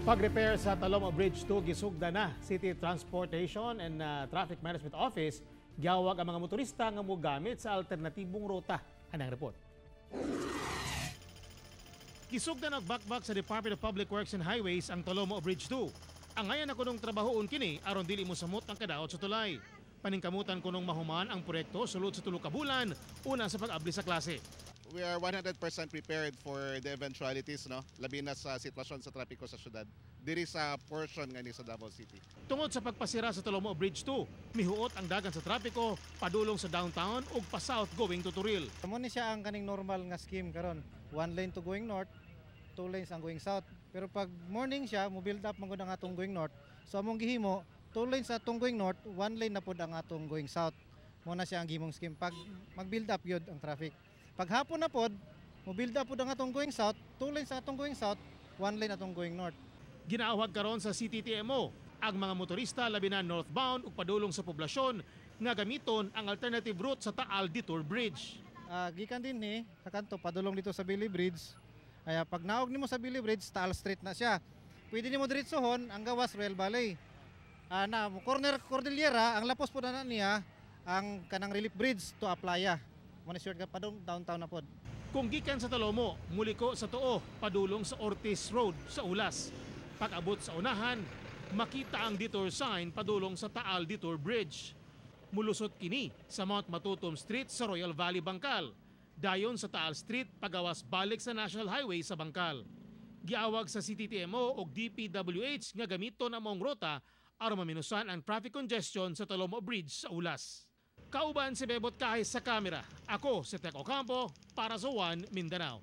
Pag-repair sa Talomo Bridge 2 gisugda na. City Transportation and Traffic Management Office giawag ang mga motorista nga mogamit sa alternatibong ruta. Anang report. Gisugda nagbakbak sa Department of Public Works and Highways ang Talomo Bridge 2. Angayan na kunong trabahoon kini aron dili mosamot ang kadaot sa tulay. Paningkamutan kunong mahuman ang proyekto sulod sa 3 ka bulan, una sa pag-abli sa klase. We are 100% prepared for the eventualities, no? Labi na sa sitwasyon sa trapiko sa syudad. Diri sa portion nga ni sa Davao City. Tungod sa pagpasira sa Talomo Bridge 2, mihuot ang dagan sa trapiko padulong sa downtown ug pa-south going to Toril. Mo ni siya ang kaning normal nga scheme karon. One lane to going north, two lanes ang going south. Pero pag morning siya, mo build up man gud ang atong going north. So among gihimo, two lanes sa atong going north, one lane na pud ang atong going south. Mo na siya ang gihimong scheme pag mag-build up yun ang traffic. Pag hapon na pod, mo build up pud ang atong going south, two lanes sa atong going south, one lane atong going north. Ginaawag karon sa CTTMO ang mga motorista, labi na northbound ug padulong sa poblasyon, nga gamiton ang alternative route sa Taal Detour Bridge. Gikan dinhi sa kanto padulong dito sa Billy Bridge. Ay pag naog nimo sa Billy Bridge, Taal Street na siya. Pwede nimo diretsohon ang gawas Royal Valley. Na corner Cordillera, ang lapos po na niya ang kanang Relief Bridge to Aplaya. Mo na shortcut padung downtown na pod. Kung gikan sa Talomo, muliko sa tuo padulong sa Ortiz Road sa Ulas. Pag-abot sa unahan, makita ang detour sign padulong sa Taal Detour Bridge. Mulusot kini sa Mount Matutum Street sa Royal Valley, Bangkal. Dayon sa Taal Street pagawas balik sa National Highway sa Bangkal. Giawag sa CTTMO ug DPWH nga gamiton ang maong ruta aron maminusan ang traffic congestion sa Talomo Bridge sa Ulas. Kauban si Bebot Kahis sa kamera. Ako si Tek Ocampo para sa One Mindanao.